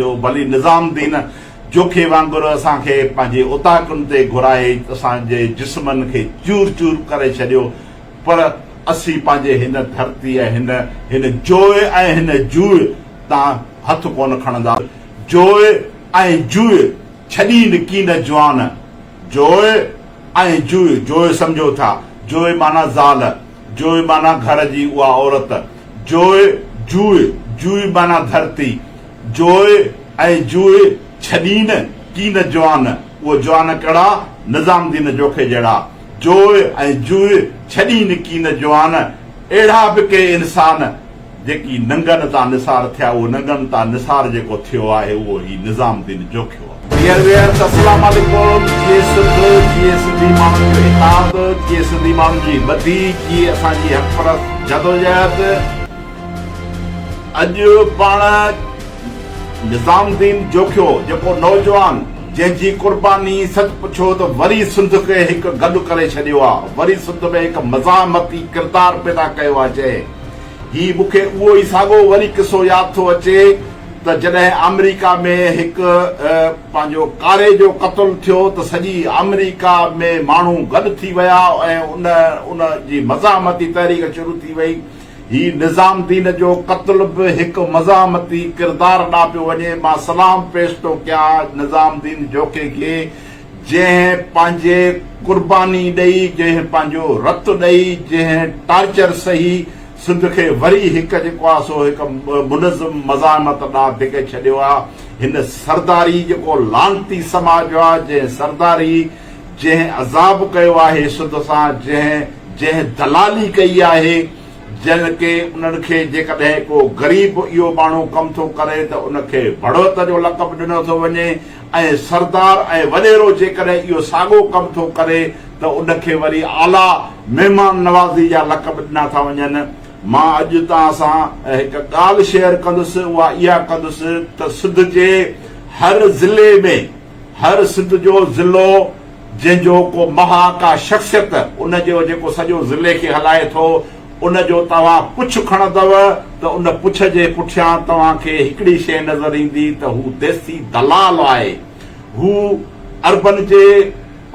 جو ڀلي نظام الدين جوکي وانگر اسان کي پنهنجي اوطاقن تي گهرائي اسان جي جسمن کي چور چور ڪري ڇڏيو پر اسين پنهنجي هن ڌرتي ۽ هن هن جوء ۽ هن جوء تان هٿ ڪونه کڻندا. جوء ۽ جوء ڇڏين ڪين جوان. جوء ۽ جوء، جوء سمجهو ٿا، جوء معنيٰ زال، جوء معنيٰ گهر جي اها عورت، جوء، جوء، جوء معنيٰ ڌرتي، جوء ۽ جوء ڇڏين ڪين جوان، اهو جوان ڪهڙا؟ نظام الدين جوکي جهڙا، جوء ۽ جوء ڇڏين ڪين جوان، اهڙا به ڪي انسان جيڪي ننگن تان نثار ٿيا، اهو ننگن تان نثار جيڪو ٿيو آهي اهو هي نظام الدين جوکيو آهي. ڊيئر ويئرس السلام عليڪم جيئي سنڌ جيئي سنڌي ماڻهن جو اتحاد جيئي سنڌي ماڻهن جي ٻڌي جيئي اسان جي حق پرست جدوجهد اڄ پاڻ نظام الدين جوکيو جيڪو نوجوان جنهن جي قرباني سچ پڇو ته وري سنڌ کي هڪ گڏ ڪري ڇڏيو آ وري سنڌ ۾ هڪ مزاحمتي ڪردار پيدا ڪيو آ جنهن هي مون کي اهو ئي ساڳو وري قصو ياد ٿو اچي ته جڏهن آمريڪا ۾ هڪ پنهنجو ڪاري جو قتل ٿيو ته سڄي آمريڪا ۾ ماڻهو گڏ ٿي ويا ۽ ان ان جي مزاحمتي تحريڪ شروع ٿي وئي. هي نظام الدين جو قتل به هڪ مزاحمتي ڪردار ڏانهن پيو وڃي. مان سلام پيش ٿو ڪيان نظام الدين جوکي کي جنهن پنهنجي قرباني ڏئي، جنهن پنهنجو رت ڏئي، جنهن ٽارچر سهي سنڌ کي وري هڪ جيڪو آ سو هڪ منظم مزاحمت ڏانهن ڌڪي ڇڏيو آ. هن سرداري جيڪو لعنتي سماج آ، جنهن سرداري جنهن عذاب ڪيو آهي سنڌ سان، جنهن جنهن دلالي ڪئي آهي، جن ڪي انهن کي جيڪڏهن ڪو غريب اهو ماڻهو ڪم ٿو ڪري ته ان کي ڀڙوت جو لقب ڏنو ٿو وڃي ۽ سردار ۽ وڏيرو جيڪڏهن اهو ساڳو ڪم ٿو ڪري ته ان کي وري اعليٰ مهمان نوازي جا لقب ڏنا ٿا وڃن. مان اڄ توهان سان هڪ ڳالهه شيئر ڪندس اها اها ڪندس ته سنڌ جي هر ضلعي ۾ هر سنڌ جو ضلعو جنهن جو ڪو مها ڪا شخصيت ان جو جيڪو سڄو ضلعي کي هلائي ٿو ان جو توهان پڇ کڻندؤ ته ان پڇ جي پٺيان توهان کي هڪڙي شيء نظر ايندي ته هو ديسي دلال آهي. هو عربن جي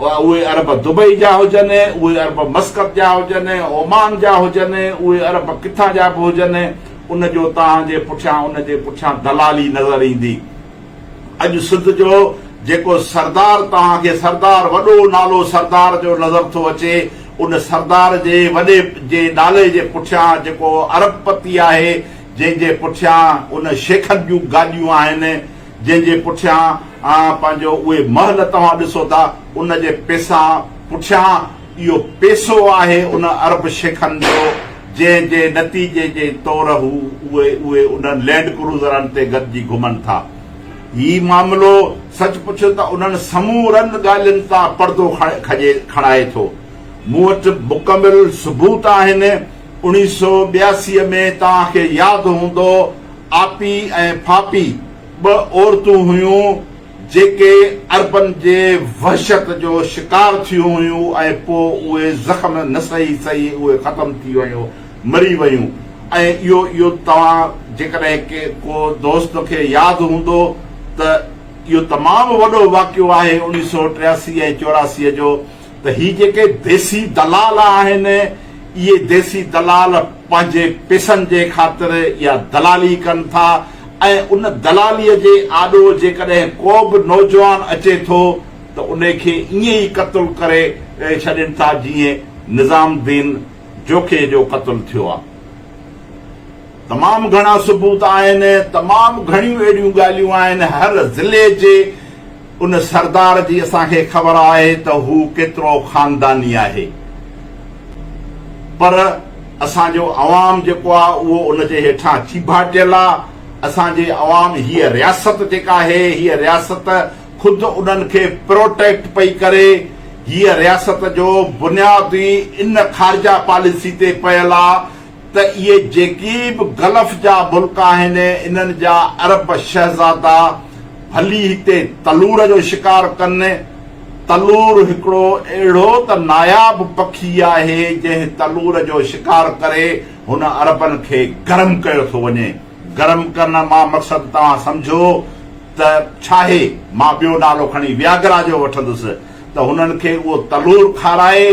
اهي عرب دبئي جا هجن، اهي عرب مسقط جا هجن، عمان جا هجن، اهي عرب ڪٿان جا به هجن ان جو توهان جي پٺيان ان جي پٺيان دلالي نظر ايندي. اڄ سنڌ جو جيڪو سردار توهان کي سردار وڏو نالو سردار جو نظر ٿو اچي ان سردار جي وڏي جي نالي جي پٺيان جيڪو ارب پتي آهي جنهن جي پٺيان ان شيخن جون گاڏيون آهن جنهن جي پٺيان پنهنجو اهي محل توهان ڏسو ٿا ان جي پيسا پٺيان اهو پيسو آهي ان عرب شيخن جو جنهن جي نتيجي جي طور هو اهي اهي انهن لينڊ ڪروزرن تي گڏجي گهمن ٿا. هي معاملو سچ پڇ ته انهن سمورن ڳالهين تان پردو کڄي کڻائي ٿو. مون وٽ مڪمل ثبوت آهن. اوڻيهه سو 82 ۾ توهان کي ياد هوندو آپي ۽ ڦاپي ٻه عورتون هيون جيڪي عربن جي وحشت جو شڪار ٿيون هيون ۽ پوء اهي زخم نه سهي سهي اهي ختم ٿي ويون مري ويون ۽ اهو اهو توهان جيڪڏهن ڪي ڪو دوست کي ياد هوندو ته اهو تمام وڏو واقعو آهي اوڻيهه سو 83 ۽ 84 جو ته هي جيڪي ديسي دلال آهن اهي ديسي دلال پنهنجي پيسن جي خاطر اها دلالي ڪن ٿا ۽ ان دلالي جي آڏو جيڪڏهن ڪو به نوجوان اچي ٿو ته ان کي ائين ئي قتل ڪري ڇڏين ٿا جيئن نظام الدين جوکي جو قتل ٿيو آهي. تمام گهڻا ثبوت آهن، تمام گهڻيون اهڙيون ڳالهيون آهن هر ضلعي جي ان سردار جي اسان کي خبر آهي ته هو ڪيترو خانداني آهي پر اسان جو عوام جيڪو آهي اهو ان جي هيٺان چيڀاٽيل آهي اسان جي عوام هيء رياست جيڪا آهي هيء رياست خود انهن کي پروٽيڪٽ پئي ڪري هيء رياست جو بنياد ئي ان خارجه پاليسي تي پيل آهي ته اهي جيڪي به گلف جا ملڪ آهن انهن جا عرب شهزادا ڀلي هتي تلور جو شڪار ڪن، تلور هڪڙو اهڙو ته ناياب پکي آهي جنهن تلور جو شڪار ڪري هن عربن کي گرم ڪيو ٿو وڃي، گرم ڪرڻ مان مقصد توهان سمجهو ته ڇاهي، مان ٻيو نالو کڻي وياگرا جو وٺندس ته هنن کي اهو تلور کارائي،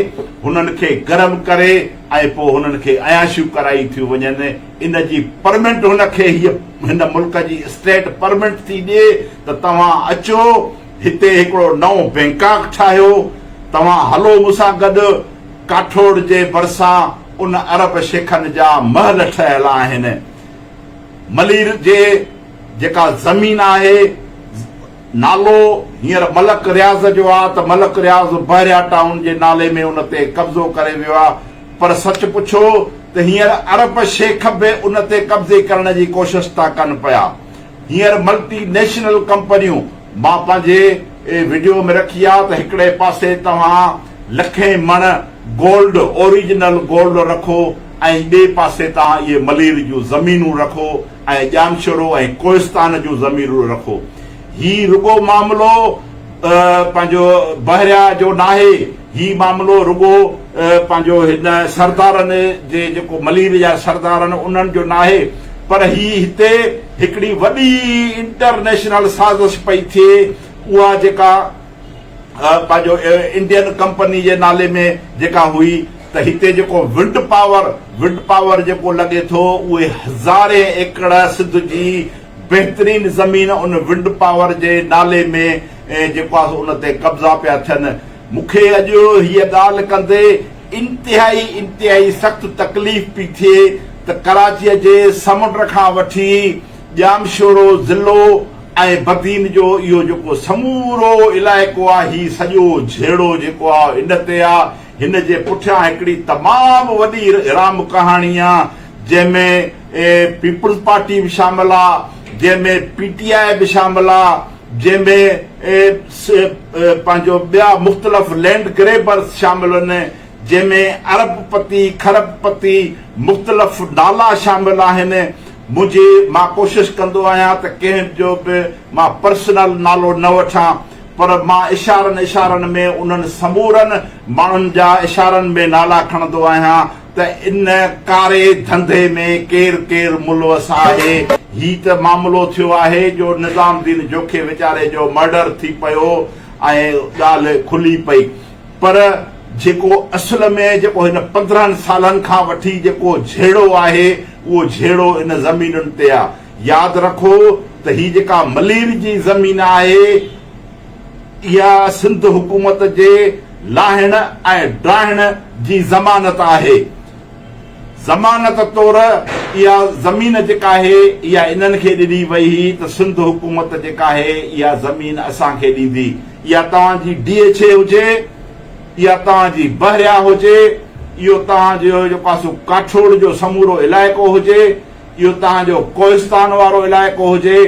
هنن کي گرم ڪري ۽ پوء هنن کي عياشيون ڪرائي ٿيون وڃن. ان جي پرمنٽ هن کي هيء هن ملڪ جي اسٽيٽ پرمنٽ ٿي ڏئي ته توهان اچو هتي هڪڙو نئون بئنڪاڪ ٺاهيو، توهان هلو مون سان گڏ، ڪاٺوڙ جي ڀرسان ان عرب شيخن جا محل ٺهيل آهن. ملير جي جيڪا زمين آهي، نالو هينئر ملڪ رياض جو آ ته ملڪ رياض بحريا ٽائون جي نالي ۾ ان تي قبضو ڪري ويو آ پر سچ پڇو ته هينئر عرب شيخ به ان تي قبضي ڪرڻ جي ڪوشش ٿا ڪن پيا. هينئر ملٽي نيشنل ڪمپنيون مان پنهنجي وڊيو ۾ رکي آ ته هڪڙي پاسي توهان لکين مڻ گولڊ اوريجنل گولڊ رکو ۽ ٻئي پاسي توهان اهي ملير جون زمينون رکو ۽ ڄامشورو ۽ ڪوهستان جون زمينون رکو. هي رڳو معاملو پنهنجو بحريا جو ناهي، هي معاملو رڳو پنهنجو هن سردارن جي جيڪو ملير جا سردار آهن انهن جو ناهي پر هي هتي هڪڙي وڏي انٽرنيشنل سازش پئي ٿئي اها جيڪا پنهنجو انڊين ڪمپني جي نالي ۾ جيڪا هئي ته هتي جيڪو ونڊ پاور ونڊ پاور جيڪو لڳي ٿو اهي هزارين ايڪڙ سنڌ جي بهترين زمين ان ونڊ پاور جي نالي ۾ جيڪو آهي ان تي قبضا پيا ٿين. مون کي اڄ هيء ڳالهه ڪندي انتهائي انتهائي سخت تڪليف پئي ٿئي ته ڪراچيء جي سمنڊ کان وٺي ڄامشورو ضلعو ۽ بدين جو اهو جيڪو سمورو علائقو آهي هي سڄو جهيڙو جيڪو آهي ان تي آهي. هن جي پٺيان هڪڙي تمام وڏي رام ڪهاڻي آ جنهن ۾ پيپلز پارٽي به شامل آ، جنهن ۾ پي ٽي آء به شامل آ، جنهن ۾ پنهنجو ٻيا مختلف لينڊ گريبرز شامل آهن، جنهن ۾ ارب پتي، کرب پتي مختلف نالا شامل آهن. منهنجي مان ڪوشش ڪندو آهيان ته ڪنهن جو به مان پرسنل نالو نه وٺان پر مان اشارن اشارن ۾ انهن سمورن ماڻهن جا اشارن ۾ نالا کڻندو آهيان ته ان ڪاري ڌنڌي ۾ ڪير ڪير ملوث آهي. هي ته معاملو ٿيو آهي جو نظام الدين جوکي ويچاري جو مرڊر ٿي پيو ۽ ڳالهه کلي پئي پر جيڪو اصل ۾ جيڪو هن 15 سالن کان وٺي جيڪو جهيڙو آهي اهو جهيڙو ان زمينن تي آ. ياد رکو ته هي جيڪا ملير جي زمين آهي اها سنڌ حڪومت جي لاهڻ ۽ ڊاهڻ جي ضمانت آهي. ضمانت طور اها زمين جيڪا آهي اها انهن کي ڏني وئي هئي ته سنڌ حڪومت جيڪا آهي اها زمين اسان کي ڏيندي. اها توهان جي ڊي ايڇ اي هجي، اها توهان جي بحريا هجي، اهو توهان جو جيڪو آهي سو ڪاٺوڙ جو سمورو علائقو هجي، اهو توهان جو ڪوهستان وارو علائقو هجي،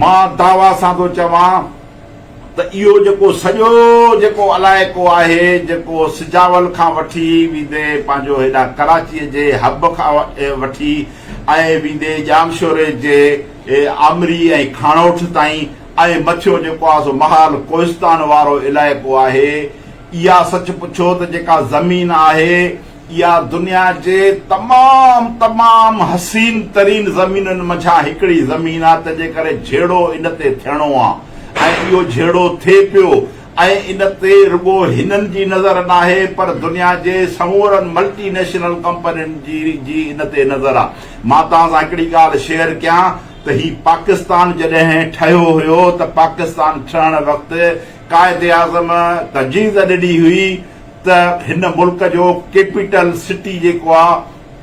مان دعويٰ سان ٿو چوان ته اهو جيڪو سڄو جيڪو علائقو آهي، جيڪو سجاول کان وٺي ويندي پنهنجو هيڏانهن ڪراچيء جي حب کان وٺي ۽ ويندي ڄامشوري جي آمري ۽ کاڻوٺ تائين ۽ مٿيون جيڪو آهي سو محال ڪوهستان وارو علائقو آهي، اها سچ پڇو ته جيڪا زمين آهي، اها دنيا جي تمام تمام حسين ترين زمينن منجهان هڪڙي زمين آ تنهنجي ڪري جهيڙو ان تي ٿيڻو آ ۽ اهو جهيڙو ٿئي پيو ۽ ان تي رڳو هنن جي نظر ناهي پر دنيا جي سمورن ملٽي نيشنل ڪمپنين جي جي ان تي نظر آ. مان توهان سان هڪڙي ڳالهه شيئر ڪيان ته هي پاڪستان جڏهن ٺهيو هيو ته پاڪستان ٺهڻ وقت قائد اعظم تجويز ڏني هئي ته هن ملڪ جو ڪيپيٽل سٽي جيڪو آ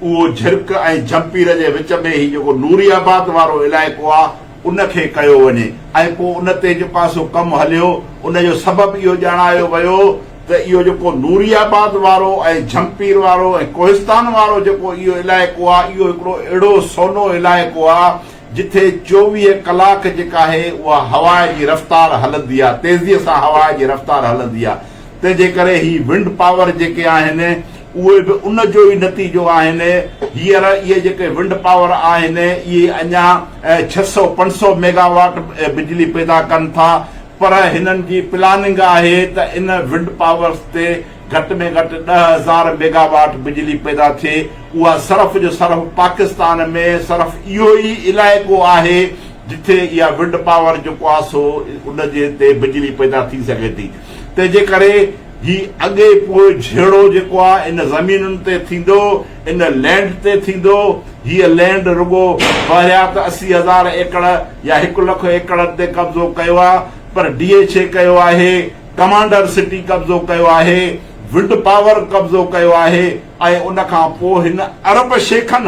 اهو جهرڪ ۽ جهمپير جي وچ ۾ هي جيڪو نوري آباد وارو علائقو آ ان کي ڪيو وڃي ۽ پوء ان تي جيڪو آ سو ڪم هليو ان جو سبب اهو ڄاڻايو ويو ته اهو جيڪو نوري آباد وارو ۽ جهمپير وارو ۽ ڪوهستان وارو جيڪو اهو علائقو آ اهو هڪڙو اهڙو سونو علائقو آ جتي 24 ڪلاڪ جيڪا آهي اها هوا جي رفتار هلندي آ تيزي سان هوا جي رفتار هلندي آ تنهن جي ڪري هي ونڊ پاور جيڪي آهن اهي به ان جو ئي نتيجو آهن. هينئر اهي جيڪي ونڊ پاور آهن اهي اڃا 600 500 ميگا واٽ بجلي پيدا ڪن ٿا پر هنن جي پلاننگ آهي ته ان ونڊ پاورز تي گهٽ ۾ گهٽ 10,000 ميگا واٽ بجلي پيدا ٿئي. اها صرف جو صرف پاڪستان ۾ صرف اهو ئي علائقو آهي. جتي اها ونڊ پاور جيڪو آ سو ان جي تي بجلي پيدا ٿي سگهي ٿي. تنهن جي ڪري هي اڳي پوء جهيڙو جيڪو آ ان زمينن تي ٿيندو، ان لينڊ تي ٿيندو. هيء لينڊ رڳو بحريات 80 هزار ايڪڙ يا هڪ لک ايڪڙن تي قبضو ڪيو آ پر ڊي ايڇ اي ڪيو آهي، ڪمانڊر سٽي قبضو ڪيو آهي، ونڊ پاور قبضو ڪيو آهي ۽ ان کان پوء هن عرب شيخن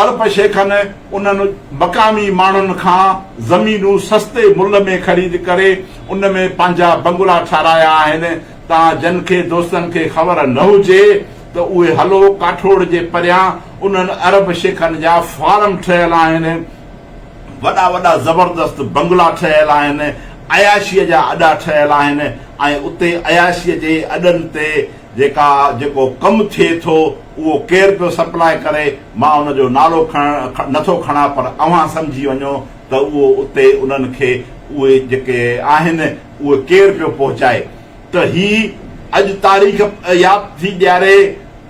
عرب شيخن انهن مقامي ماڻهن کان زمينون سستي ملهه ۾ خريد ڪري ان ۾ پنهنجا بنگلا ٺهرايا آهن تان جن کي دوستن کي خبر نه هجي ته اهي هلو ڪاٺوڙ جي پريان انهن عرب شيخن جا فارم ٺهيل آهن. وڏا وڏا زبردست بنگلا ٺهيل آهن، عياشيء جا اڏا ٺهيل آهن ۽ اتي عياشيء جي اڏن تي جيڪا جيڪو ڪم ٿئي ٿو اهو ڪير پيو سپلاء ڪري مان ان جو نالو کڻڻ نٿو کڻان پر اوهان سمجهي وڃو ته اهو اتي انهن کي اهي جيڪي آهن اهي ڪير پيو پهچائي ته هي اڄ تاريخ ياد ٿي ڏياري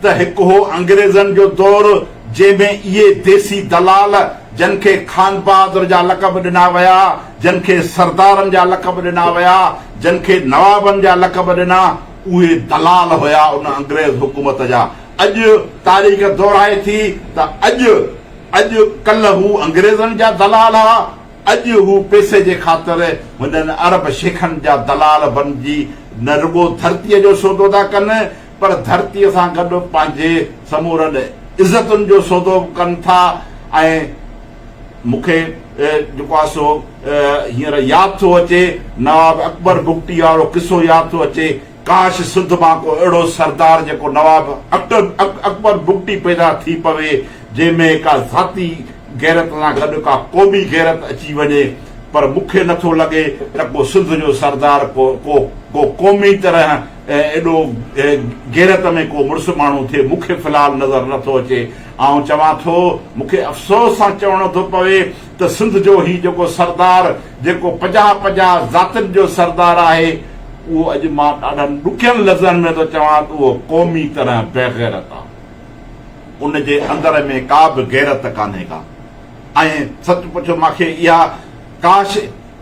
ته هڪ هو انگريزن جو دور جنهن ۾ اهي ديسي دلال جن کي خانبهادر جا لقب ڏنا ويا، جن کي سردارن جا لقب ڏنا ويا، جن کي نوابن جا لقب ڏنا، اهي دلال هيا ان انگريز حڪومت جا. اڄ تاريخ دهرائي ٿي ته اڄ اڄ ڪلهه هو انگريزن جا دلال ها، اڄ هو پئسي جي خاطر هنن عرب شيخن جا دلال بنجي نه رڳو ڌرتيء جو سودو ٿا ڪن پر ڌرتيء سان گڏ پنهنجي سمورن عزتن جو سودو به ڪن ٿا ۽ مون کي جيڪو آهي سو هينئر ياد ٿو اچي نواب اڪبر بگٽي وارو قصو ياد ٿو اچي ڪاش سنڌ مان ڪو اهڙو سردار جيڪو نواب اڪبر بگٽي پيدا ٿي پوي جنهن ۾ ڪا ذاتي غيرت سان گڏ ڪا قومي غيرت اچي وڃي پر مون کي نٿو لڳي ته ڪو سنڌ جو سردار ڪو ڪو قومي طرح ايڏو غيرت ۾ ڪو مڙس ماڻهو ٿئي مون کي في الحال نظر نٿو اچي. آئون چوان ٿو مون کي افسوس سان چوڻو ٿو پوي ته سنڌ جو هي جيڪو سردار جيڪو 50 50 ذاتين جو سردار آهي اهو اڄ مان ڏاڍن ڏکين لفظن ۾ ٿو چوان ته اهو قومي طرح بيغيرت آهي. ان جي اندر ۾ ڪا به غيرت ڪانهي ڪا ۽ سچ پڇو مان کي اها ڪاش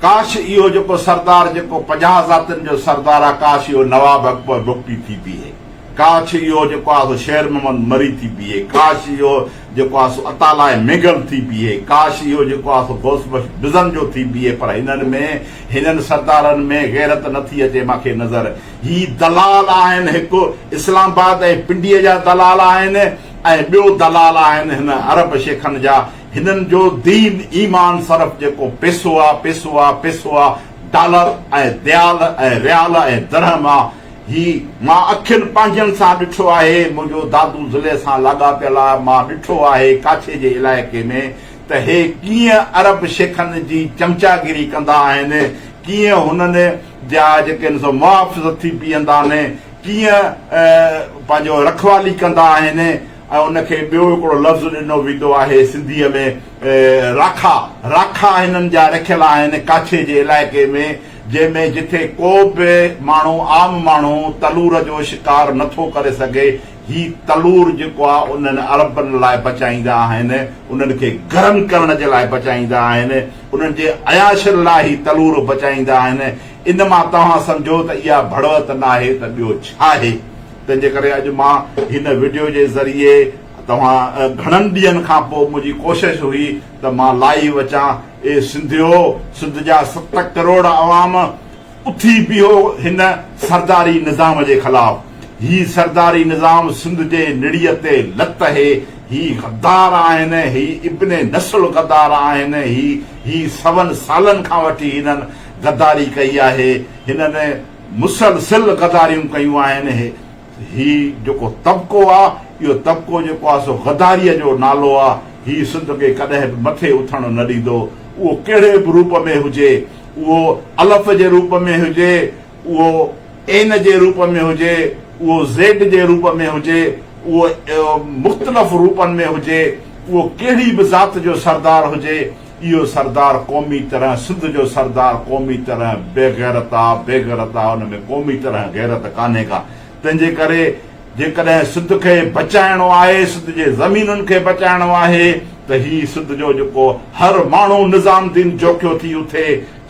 ڪاش اهو جيڪو سردار جيڪو 50 ذاتين جو سردار آ ڪاش اهو نواب اڪبر بگٽي ٿي بيهي ڪاش اهو جيڪو آ سو شير محمد مري ٿي بيهي ڪاش اهو جيڪو آ سو عطاء مينگل ٿي بيهي ڪاش اهو جيڪو آ سو غوث بخش بزنجو ٿي بيهي پر هنن ۾ هنن سردارن ۾ غيرت نٿي اچي مان کي نظر هي دلال آهن هڪ اسلام آباد ۽ پنڊي جا دلال آهن ۽ ٻيو دلال آهن هن عرب شيخن جا هنن جو دين ايمان صرف جيڪو پيسو آ پيسو آ پيسو آ ڊالر ۽ ديال ۽ ريال ۽ درهم آ هي مان اکين پنهنجن سان ڏٺو آهي منهنجو دادو ضلعي سان لاڳاپيل آ مان ڏٺو آهي ڪاڇي جي علائقي ۾ ته هي ڪيئن عرب شيخن جي چمچاگيري ڪندا آهن ڪيئن هنن جا جيڪي آهن سو محافظ ٿي بيهندا آهن ڪيئن پنهنجو رکوالي ڪندا آهن ۽ ان کي ٻيو هڪڙو لفظ ڏنو ويندو آهي سنڌيء ۾ راکا، راکا هنن جا رکيل آهن ڪاڇي جي علائقي ۾ جنهن ۾ جٿي ڪو به ماڻهو عام ماڻهو تلور جو شڪار نه ٿو ڪري سگهي، هي تلور جيڪو آهي انهن عربن لاء بچائيندا آهن، انهن کي گرم ڪرڻ جي لاء بچائيندا آهن، انهن جي عياشين لاء هي تلور بچائيندا آهن، ان مان توهان سمجهو ته اها ڀڙوت ناهي ته ٻيو ڇاهي؟ تنهن جي ڪري اڄ مان هن وڊيو جي ذريعي توهان گهڻن ڏينهن کان پوء منهنجي ڪوشش هئي ته مان لائيو اچان اي سنڌيو سنڌ جا 7 ڪروڙ عوام اٿي بيهو هن سرداري نظام جي خلاف هي سرداري نظام سنڌ جي نڙيء تي لت اهي هي غدار آهن هي ابن نسل غدار آهن هي هي سون سالن کان وٺي هنن غداري ڪئي آهي هنن مسلسل غداريون ڪيون آهن هي جيڪو طبقو آ اهو طبقو جيڪو آ سو غداريء جو نالو آ هي سنڌ کي ڪڏهن به مٿي اٿڻ نه ڏيندو اهو ڪهڙي به روپ ۾ هجي اهو الف جي روپ ۾ هجي اهو اين جي روپ ۾ هجي اهو زيڊ جي روپ ۾ هجي اهو مختلف روپن ۾ هجي اهو ڪهڙي به ذات جو سردار هجي اهو سردار قومي طرح سنڌ جو سردار قومي طرح بي غيرت آ بي غيرت آ ان ۾ قومي طرح غيرت ڪانهي ڪا تنهن جي ڪري جيڪڏهن سنڌ کي بچائڻو آهي، سنڌ جي زمينن کي بچائڻو آهي ته هي سنڌ جو جيڪو هر ماڻهو نظام الدين جوکيو ٿي اٿي،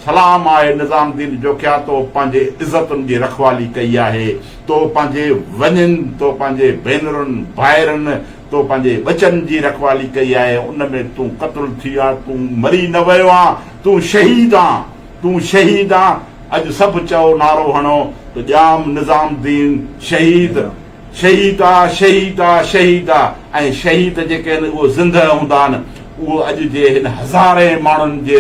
سلام آهي نظام الدين جوکيا تو پنهنجي عزتن جي رکوالي ڪئي آهي، تو پنهنجي ونين، تو پنهنجي ڀينرن، ڀائرن، تو پنهنجي ٻچن جي رکوالي ڪئي آهي، ان ۾ تون قتل ٿي آن، تون مري نه ويو آن، تون شهيد آن. تون شهيد آن، اڄ سڀ چئو نعرو هڻو ته ڄام نظام الدين شهيد، شهيد آ، شهيد آ، شهيد آ ۽ شهيد جيڪي آهن اهو زندهه هوندا آهن، اهو اڄ جي هن هزارين ماڻهن جي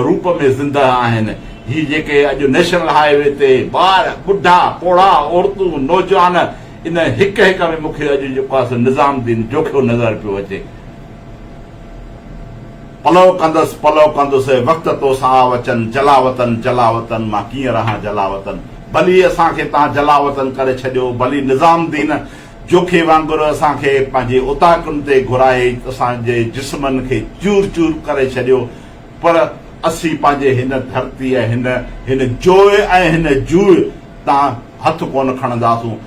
روپ ۾ زندهه آهن، هي جيڪي اڄ نيشنل هاء وي تي ٻار، ٻڍا، پوڙها، عورتون، نوجوان ان هڪ هڪ ۾ مون کي اڄ جيڪو آهي سو نظام الدين جوکيو نظر پيو اچي. پلئو ڪندس پلئو ڪندس اي وقت توسان آ وچن جلاوطن جلاوطن مان ڪيئن رهان جلاوطن ڀلي اسان کي تان جلاوطن ڪري ڇڏيو ڀلي نظام الدين جوکي وانگر اسان کي پنهنجي اوطاقن تي گهرائي اسان جي جسمن کي چور چور ڪري ڇڏيو پر اسين پنهنجي هن ڌرتي ۽ هن هن جوء ۽ هن جوء تان هٿ ڪونه کڻنداسون.